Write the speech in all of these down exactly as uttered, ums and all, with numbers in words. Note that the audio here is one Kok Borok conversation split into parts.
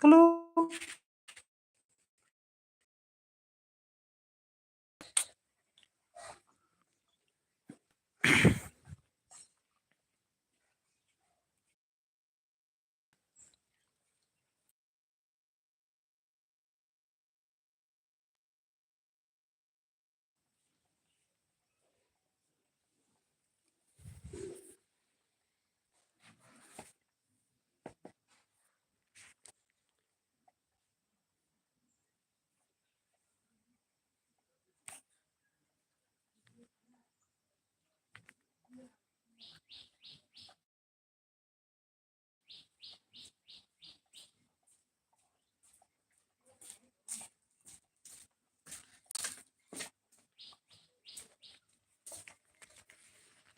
Hello.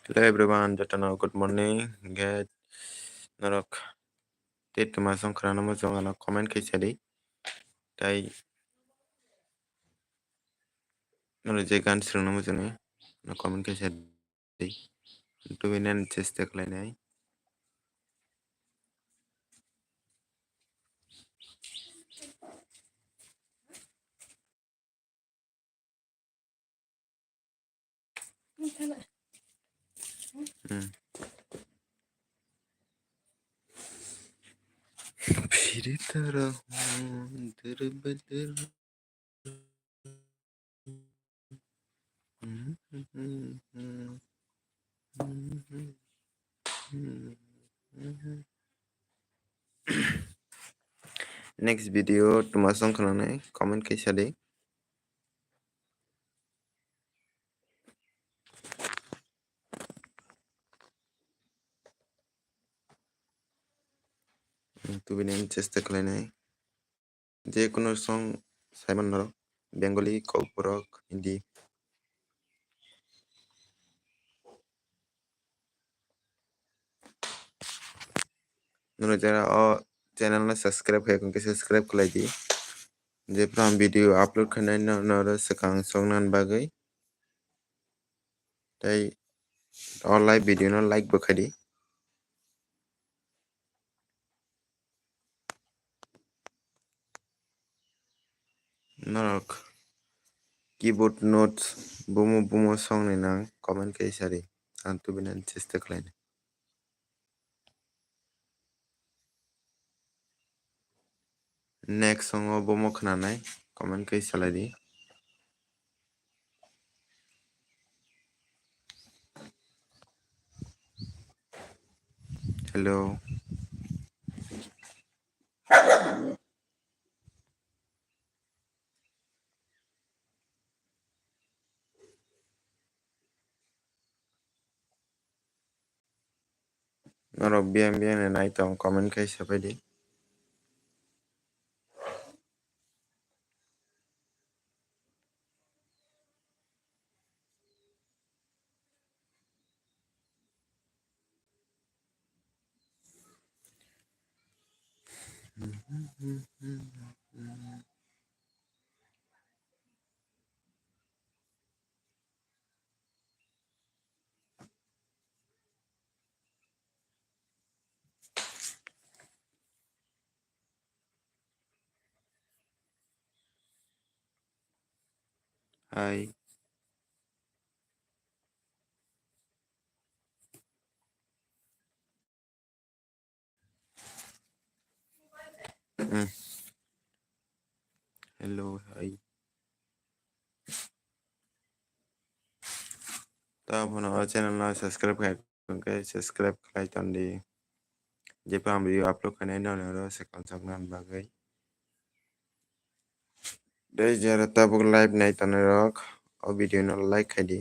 Hello everyone, jotono good morning. Hingke norok tei twma song khwnana muchung ano comment khe sadi. Tai norok je gan swrwngna muchungni ano comment khe sadi. Tubui nani chesta khlainai. Hmm. Phiri tara hwn dur ba dur. Next video twma song khwnanai comment khe sadi. Tubui nani chesta khlainai. Je kunu song saiman norok, Bengali, Kokborok, Hindi. Norok jara o channel no subscribe khai, hwnkhe subscribe khlai di. Jephru ang video upload khainai no, norok swkang soknani bagwi. Tei o live video no like bo khai di. Norok keyboard notes bumo bumo song ni nang comment khe sadi, ang tubui nani chesta khlainai. Next song o bumo khwnanai comment khe salai di. Hello. Norok biyang biyang ni nai tong comment khai sapai di. Hai. Hmm. Hello, hai. Tabuk phano o channel no subscribe khai, hwnkhe subscribe khlai ton di. Jephru ang video upload khainai norok swkang soknani bagwi. Tei jara tabuk live nai tongnai rok o video no like khai di.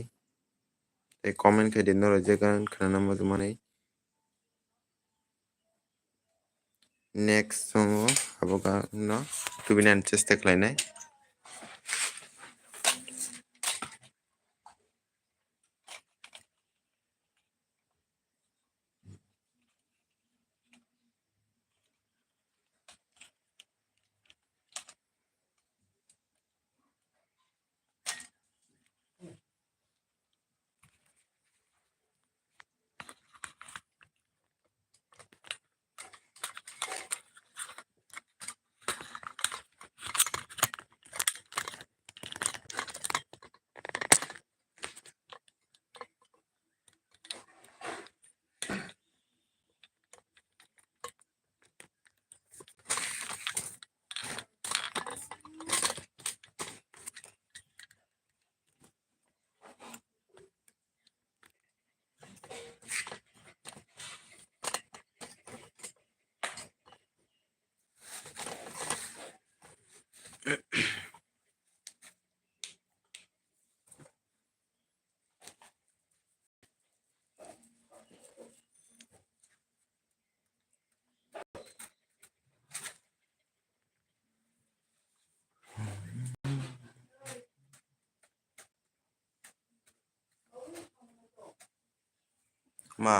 Tei comment khai di norok je gan khwnana muchung mani. Next song o abo gan no tubui nani chesta khlainai. ma.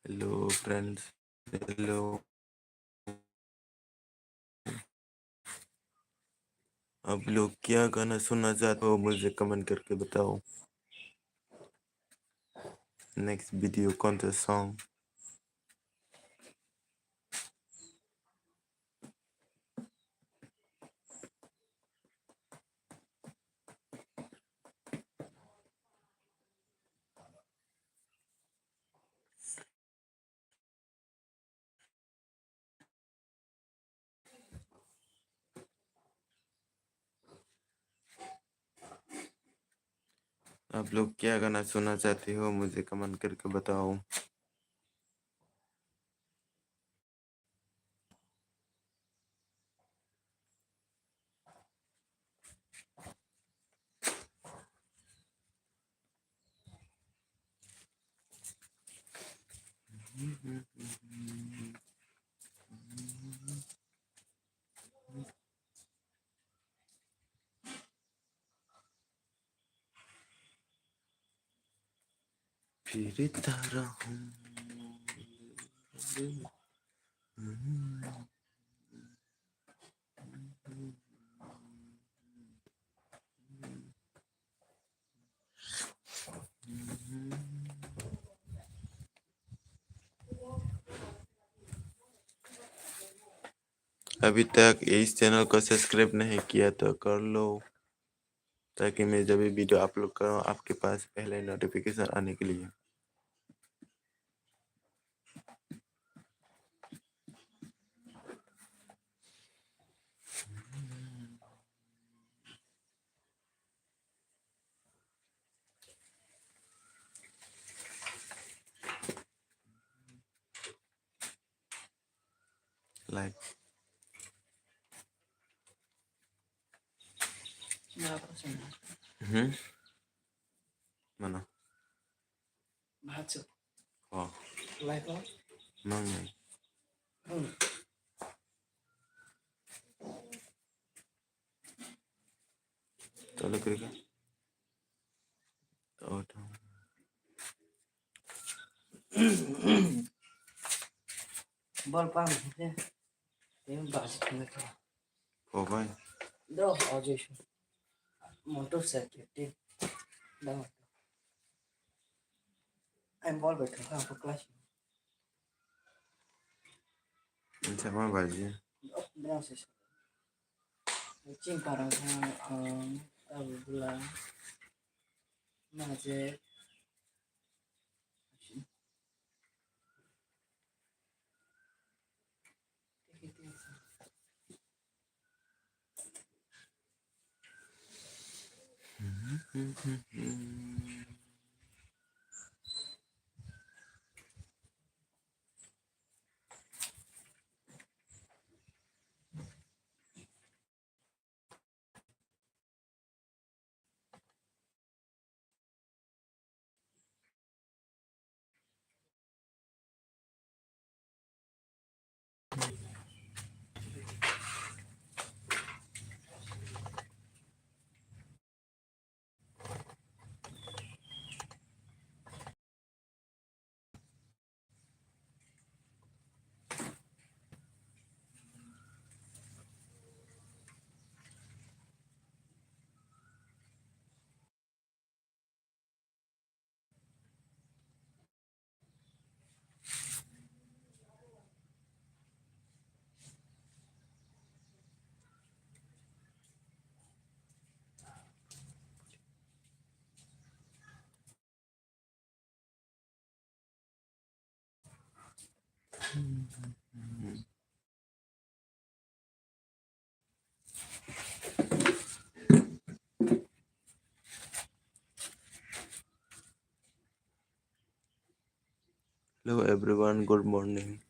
Hello friends, hello. आप लोग क्या गाना सुनना चाहते हो, मुझे कमेंट करके बताओ। नेक्स्ट वीडियो कौन सा सॉन्ग? आप लोग क्या गाना सुनना चाहते हो, मुझे कमेंट करके बताओ। फिर तरह हूँ। अभी तक इस चैनल को सब्सक्राइब नहीं किया तो कर लो, ताकि मैं जब भी वीडियो अपलोड करूँ, आपके पास पहले नोटिफिकेशन आने के लिए। Like. Hmm? Mana? Bahacho. Oh. Like, oh. Mangai. Hmm. Tole kiri ka? Oh, to. Bol pang, eh. Em, bas, oh, bai. Do, oh, Jesu. Motor cycle, tin. Do. Em, bol betul, ha, apa kelas? Chama baji. Ching parang kha, um, tabuk bula. Maje. Hello everyone, good morning.